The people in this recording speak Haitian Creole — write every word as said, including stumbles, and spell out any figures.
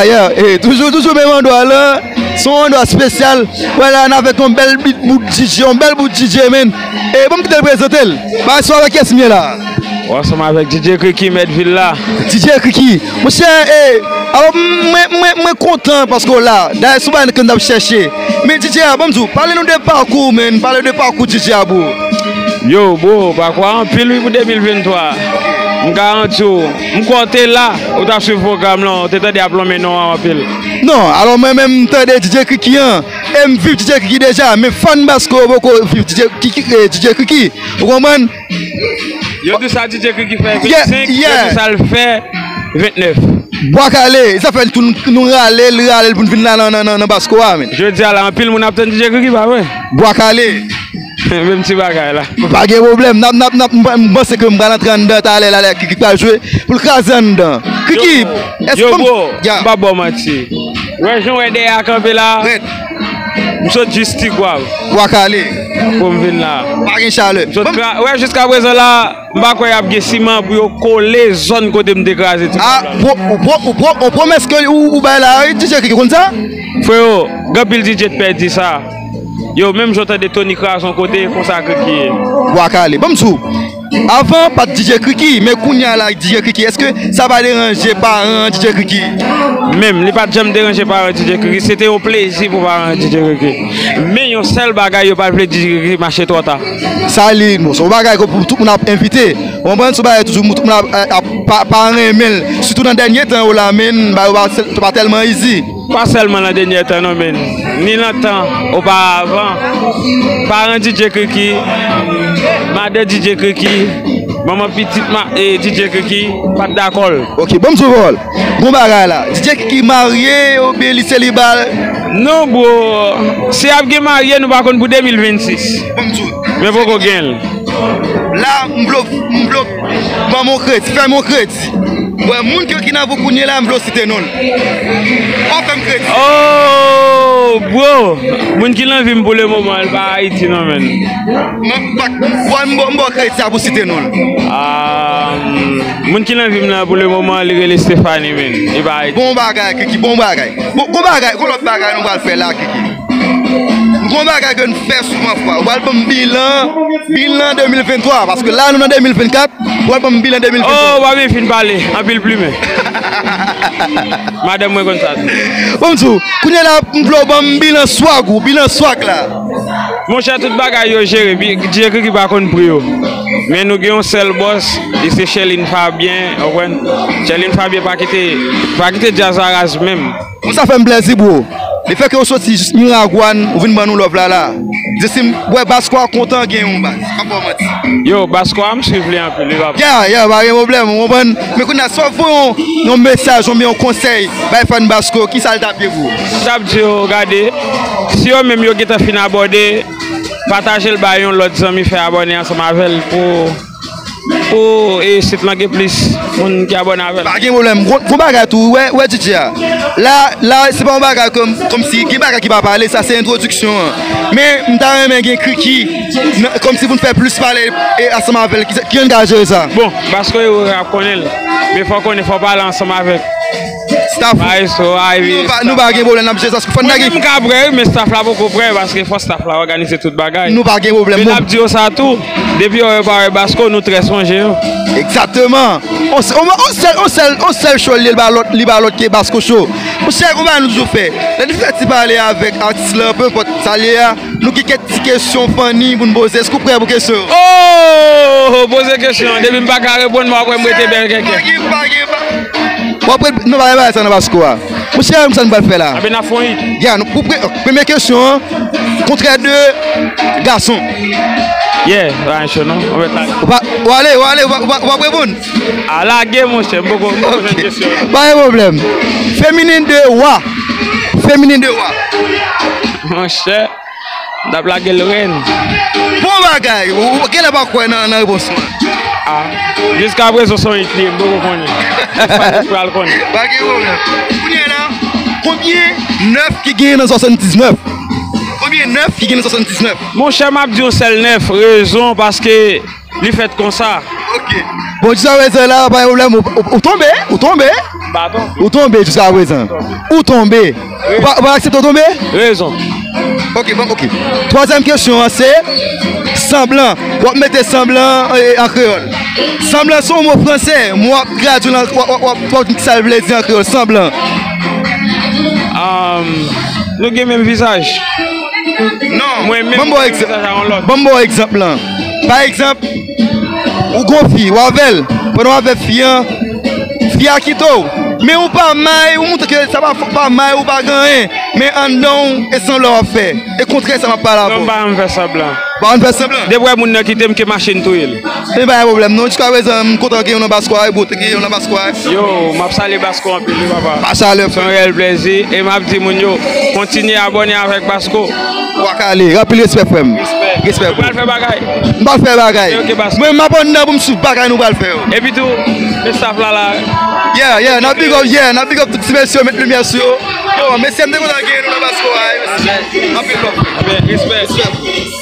Dayè, e, toujou, toujou menm andwa la. Se yon andwa espesyal. Wè la, n avèk yon bèl bit bout D J, yon bèl bout D J, men. E, ban m kite l prezante l. Ba, se avèk kiyès m ye la? Ou ansanm avèk D J Kriki, mèt vil la. D J Kriki. Monchè, e, alò, mwen, mwen, mwen kontan paske w la. Dayè, se yon bagay ke n t ap chèche. Men D J a, ban m di w, pale nou de pakou w, men. Pale de pakou D J a, bro. Yo, bro, pakou a anpil, wi, pou de mil venntwa. M garanti w, m kwè w te la, ou t ap swiv pwogram lan, ou te tande ap lonmen non an anpil. Non, alò mwen menm m tande D J Kriki an, e m viv D J Kriki deja, men fan Basko yo poko viv D J Kriki, eh, D J Kriki. Ou konprann? Yo di sa D J Kriki fè vennsenk, yo di sa l fè vennèf. Bwa kale, sa fè tou nou, nou rale l, rale l pou n vin la nan, nan, nan, nan Basko a, men. Jodi a la, anpil moun ap tann D J Kriki, pa vre? Bwa kale. Menm ti bagay la. Pa gen pwoblèm. N ap, n ap, n ap, m, m panse ke m pral antre anndan talè la, lè Kriki pral jwe, pou l kraze anndan. Kriki, èske yo, bro, m p ap ba w manti. Wè jan w wè dèyè a kanpe la. M sot jis Tigwav. Bwa kale. Pou m vin la. Pa gen chalè. M sot tra-, wè, jiska prezan la, m pa kwè y ap gen siman pou yo kole zòn kote m te kraze ti. Ah, pwo-, ou pwo-, ou pwo-, ou pwomès ke ou, ou bay la, wi, D J Kriki konn sa? Freo, gen anpil D J t pèdi sa. Yo, menm jan w tande Tony kraze yon kote, konsa Kriki ye. Bwa kale. Ban m di w, avan, pa t D J Kriki, men kounye a la, D J Kriki, èske sa pa deranje paran D J Kriki? Menm, li pa t janm deranje paran D J Kriki, se te yon plezi pou paran D J Kriki. Men yon sèl bagay, yo pa t vle D J Kriki mache twò ta. Sa li, bon, se yon bagay ke pou tout moun ap envite. Ou konprann, se yon bagay toujou tout moun ap, ap, pa, pa renmen l. Sitou nan dènye tan yo la, men, bagay yo pa, pa tèlman izi. Pa sèlman nan dènye tan non, men ni nan tan oparavan, paran D J Kriki, madan D J Kriki, manman pitit ma-, e D J Kriki pa t dakò l. Ok, ban m di w pawòl. Gon bagay la. D J Kriki marye oubyen li seliba? Non, bro. Si ap gen marye, nou pa konn pou de mil vennsis. Ban m di w. Men poko gen l. La, m vle w, m vle w ban m yon kredi, fè m yon kredi. Wè, moun ki, ki nan vi w kounye la, m vle w site non l. Ou fè m kredi. Oh, bro! Moun ki nan vi m pou le moman, li pa Ayiti non, men. Mwen, m ba, wè, m ba, m ba w kredi a pou site non l. Ah, moun ki nan vi m nan pou le moman, li rele Stephanie, men. Li pa Ayiti. Bon bagay, Kriki, bon bagay. Bon, bon bagay, gon lòt bagay nou pral fè la, Kriki. Gon bagay ke n fè souvan fwa. Ou pral ban m bilan, bilan de mil venntwa, paske la nou nan de mil vennkat, ou pral ban m bilan de mil venntwa. Oh, w ap byen fin pale, anpil plimen. Madanm mwen konn sa tou. Bon, m di w, kounye a la, m vle w ban m bilan swag ou, bilan swag la. Monchè, tout bagay yo jere, pi, D J Kriki pa konn pri yo. Men nou gen yon sèl bòs, li se Sherline Fabien, w konprann? Sherline Fabien pa kite, pa kite djaz la raz menm. Bon, sa fè m plèzi, bro. Lefètke ou soti jis Miragwàn, ou vin ban nou love la, la. Di si m wè Basko a kontan gen yon baz. M ap ba w manti. Yo, Basko a, m swiv li anpil, li pa. Ya, ya, pa gen pwoblèm, ou konprann? Men kounye a, si w voye yon, yon mesaj, oubyen yon konsèy, bay fan Basko, kisa l t ap ye pou ou? M t ap di yo, gade, si yo menm yo gentan fin abòne, pataje l bay yon lòt zanmi, fè abòne ansanm avè l pou pou, e, sit lan gen plis moun ki abòne avè l. Pa gen pwoblèm. Gon, gon bagay tou, wè, wè D J a. La, la, se pa yon bagay kòm, kòmsi, gen bagay ki pa pale, sa se entwodiksyon an. Men, m ta renmen gen Kriki, nan, kòmsi pou n fè plis pale, e, ansanm avè l, ki, ki jan n ka jere sa? Bon, paske yo ap konnen l. Men fò konnen, fò pale ansanm avèk staff. Maestro, Ivy, nou pa, nou pa gen pwoblèm, n ap jere sa, paske fò n ta gen. Mwen menm m ka prè, wi, men staff la poko prè, paske fò staff la òganize tout bagay. Nou pa gen pwoblèm. Men n ap di yo sa tou, depi yo repare Basko, nou trè sonje yo. Egzakteman. On sè-, on, on sèl, on sèl, on sèl show li ba lòt, li ba lòt ke Basko Show. Monchè, konpa nou toujou fè. Lè nou fè ti pale avèk atis la, pe enpòt sa l ye a, nou gen kèk ti kesyon funny pou n poze. Èske w prè pou kesyon yo? Oh! Poze kesyon an. Depi m pa ka reponn, m ap wè m rete bèl kèkè. Pa gen, pa gen, pa. W ap ret-, nou pa gen bagay sa nan Basko a. Monchè, sa nou pral fè la? Anben, n ap fè yon hit. Ya, nou, pou pre-, premye kesyon an, kontrè de gason. Yeah, pa gen cho non. Ou mèt la. Ou pa, ou ale, ou ale, ou pa, ou pa, ou pa reponn. A lage, monchè, m poko, m poko jwenn kesyon. Pa gen pwoblèm. Feminin de wa. Feminin de wa. Monchè. M t ap lage l rèn. Bon bagay. Ou, ou genlè pa kwè nan, nan repons mwen. Ah. Jiskaprezan se yon hit li ye, m poko konnen. Ou pral konnen. Pa gen pwoblèm. Kounye a la, konbyen nèf ki genyen nan swasanndiznèf? Konbyen nèf ki genyen nan swasanndiznèf? Monchè, m ap di yon sèl nèf. Rezon, paske li fèt konsa. Ok. Bon, jiska prezan la, pa gen pwoblèm. Ou, ou, ou tonbe, ou tonbe. M pa tonbe. Ou tonbe jiska prezan. Ou tonbe. Ou pa, ou pa aksepte w tonbe? Rezon. Ok, bon, ok. Twazyèm kesyon an se sanblan. W ap mete sanblan, e, an kreyòl. Sanblan se yon mo fransè, men w ap tradui l an, w ap, w ap, w ap, w ap di sa l vle di an kreyòl, sanblan. Um, nou gen menm vizaj. Non, mwen menm ban m ba w egzanp. Ban m ba w egzanp lan. Pa egzanp, ou gon fi, w avè l. Pandan w avè fi an, fi a kite w. Men ou pa may, ou montre ke sa pa, pa may, ou pa gen anyen. Men anndan w, e sanblan w ap fè. E kontrè sa m ap pale avè w. Non, m pa janm fè sanblan. Pa janm fè sanblan. Depi w wè moun nan kite m, ke mache n touye l. E pa gen pwoblèm non, jiska prezan m kontan gen yon nan Basko a, wi, bro, te gen yon nan Basko a. Yo, m ap salye Basko anpil, wi, papa. Pa salye, frè. Se yon reyèl plezi, e m ap di moun yo, kontinye abòne avèk Basko. Wa kale, anpil respè, frè m. Respè, bro. Ou pral fè bagay? M pral fè bagay. Ok, ok, Basko. Mwen, m ap anndan pou m swiv bagay nou pral fè yo. Epi tou, men staff la la. Yeah, yeah, n ap big up, yeah, n ap big up tout ti mesye yo, met limyè sou yo. Yo, mesye, m te kontan gen nou nan Basko a, wi. Anpil love. Respè. Respè.